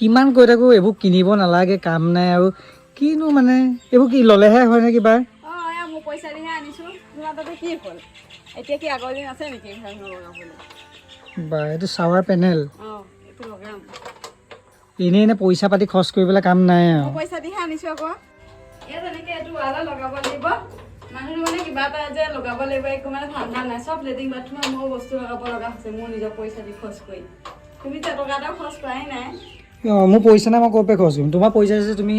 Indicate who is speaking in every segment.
Speaker 1: কিমান কৈ থাকোঁ এইবোৰ কিনিব নালাগে, কাম নাই আৰু কিনো মানে এইবোৰ কি ল'লেহে হয়নে কিবা?
Speaker 2: অঁ, এয়া মোৰ পইচা দিহে আনিছোঁ। তোমাৰ তাতে কি হ'ল? এতিয়া কি আগৰ দিন আছে নেকি এইবিলাক নলগাবলৈ?
Speaker 1: বা, এইটো চাৱাৰ পেনেল।
Speaker 2: অঁ, এইটো লগাম।
Speaker 1: এনেই এনেই পইচা পাতি খৰচ কৰিবলৈ কাম নাই আৰু।
Speaker 2: মোৰ পইচা দিহে আনিছোঁ আকৌ। ইয়াত এনেকৈ এইটো ৱালত লগাব লাগিব। মানুহটো মানে কিবা এটা যে লগাব লাগিব, একো মানে ঠাণ্ডা নাই। চব লেট্ৰিন বাথৰুমত ময়ো বস্তু লগাব লগা হৈছে মোৰ নিজৰ পইচা দি খৰচ কৰি। তুমি টকা এটাও খৰচ কৰাই নাই।
Speaker 1: অঁ, মোৰ পইচা নাই, মই ক'ৰ পৰা খৰচ কৰিম? তোমাৰ পইচা আছে, তুমি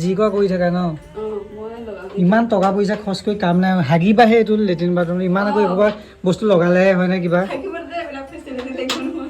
Speaker 1: যি কৰা কৰি থাকা ন।
Speaker 2: অঁ, মই লগাম।
Speaker 1: ইমান টকা পইচা খৰচ কৰি কাম নাই। হাগিবাহে এইটো লেট্ৰিন বাথৰুম, ইমান আকৌ এসোপা বস্তু লগালেহে হয়নে কিবা?
Speaker 2: থাকিব দে, এইবিলাক ফেচিলিটি লাগিব নহয়।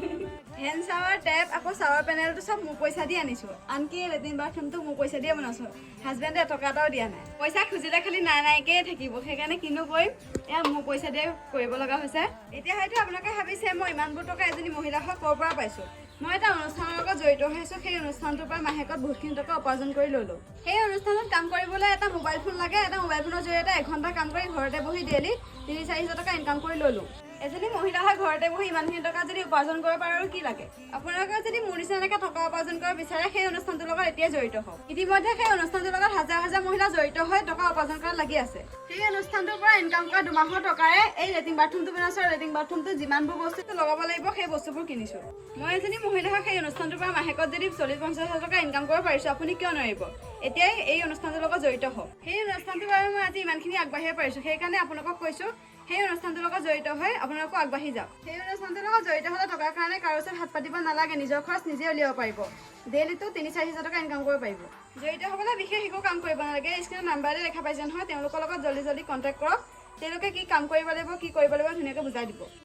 Speaker 2: হেণ্ড চাৱাৰ টেপ আকৌ চাৱাৰ পেনেলটো চব মোৰ পইচা দি আনিছোঁ। আনকি লেট্ৰিন বাথৰুমটো মোৰ পইচা দিয়ে বনাইছোঁ। হাজবেণ্ডে টকা এটাও দিয়া নাই। পইচা খুজিলে খালি নাই নাইকেই থাকিব। সেইকাৰণে কিনো কৰিম, এয়া মোৰ পইচা দিয়ে কৰিব লগা হৈছে। এতিয়া হয়তো আপোনালোকে ভাবিছে, মই ইমানবোৰ টকা এজনী মহিলা হৈ ক'ৰ পৰা পাইছোঁ? মই এটা অনুষ্ঠানৰ লগত জড়িত হৈ আছোঁ। সেই অনুষ্ঠানটোৰ পৰা মাহেকত বহুতখিনি টকা উপাৰ্জন কৰি ল'লোঁ। সেই অনুষ্ঠানত কাম কৰিবলৈ এটা মোবাইল ফোন লাগে। এটা মোবাইল ফোনৰ জৰিয়তে এঘণ্টা কাম কৰি ঘৰতে বহি ডেইলি 3-4 হাজাৰ টকা ইনকাম কৰি ল'লোঁ। এজনী মহিলা হৈ ঘৰতে বহি ইমানখিনি টকা যদি উপাৰ্জন কৰিব পাৰে, আৰু কি লাগে? আপোনালোকে যদি মোৰ নিচিনা এনেকৈ টকা উপাৰ্জন কৰিব বিচাৰে, সেই অনুষ্ঠানটোৰ লগত এতিয়াই জড়িত হওক। ইতিমধ্যে সেই অনুষ্ঠানটোৰ লগত হাজাৰ হাজাৰ মহিলা জড়িত হৈ টকা উপাৰ্জন কৰাত লাগি আছে। সেই অনুষ্ঠানটোৰ পৰা ইনকাম কৰা 2 মাহৰ টকাৰে এই লেট্ৰিন বাথৰুমটো বনাইছোঁ আৰু লেট্ৰিন বাথৰুমটো যিমানবোৰ বস্তু লগাব লাগিব, সেই বস্তুবোৰ কিনিছোঁ। মই এজনী মহিলা হৈ সেই অনুষ্ঠানটোৰ পৰা মাহেকত যদি 40-50 হাজাৰ টকা ইনকাম কৰিব পাৰিছোঁ, আপুনি কিয় নোৱাৰিব? এতিয়াই এই অনুষ্ঠানটোৰ লগত জড়িত হওক। সেই অনুষ্ঠানটোৰ বাবে মই আজি ইমানখিনি আগবাঢ়িব পাৰিছোঁ। সেইকাৰণে আপোনালোকক কৈছোঁ, সেই অনুষ্ঠানটোৰ লগত জড়িত হৈ আপোনালোকো আগবাঢ়ি যাওক। সেই অনুষ্ঠানটোৰ লগত জড়িত হ'লে টকাৰ কাৰণে কাৰো ওচৰত হাত পাতিব নালাগে। নিজৰ খৰচ নিজে উলিয়াব পাৰিব। ডেইলিটো 3-4 হাজাৰ টকা ইনকাম কৰিব পাৰিব। জড়িত হ'বলৈ বিশেষ একো কাম কৰিব নালাগে। স্ক্ৰীণত নাম্বাৰতে দেখা পাইছে নহয়, তেওঁলোকৰ লগত জল্দি জল্দি কণ্টেক্ট কৰক। তেওঁলোকে কি কাম কৰিব লাগিব, কি কৰিব লাগিব, ধুনীয়াকৈ বুজাই দিব।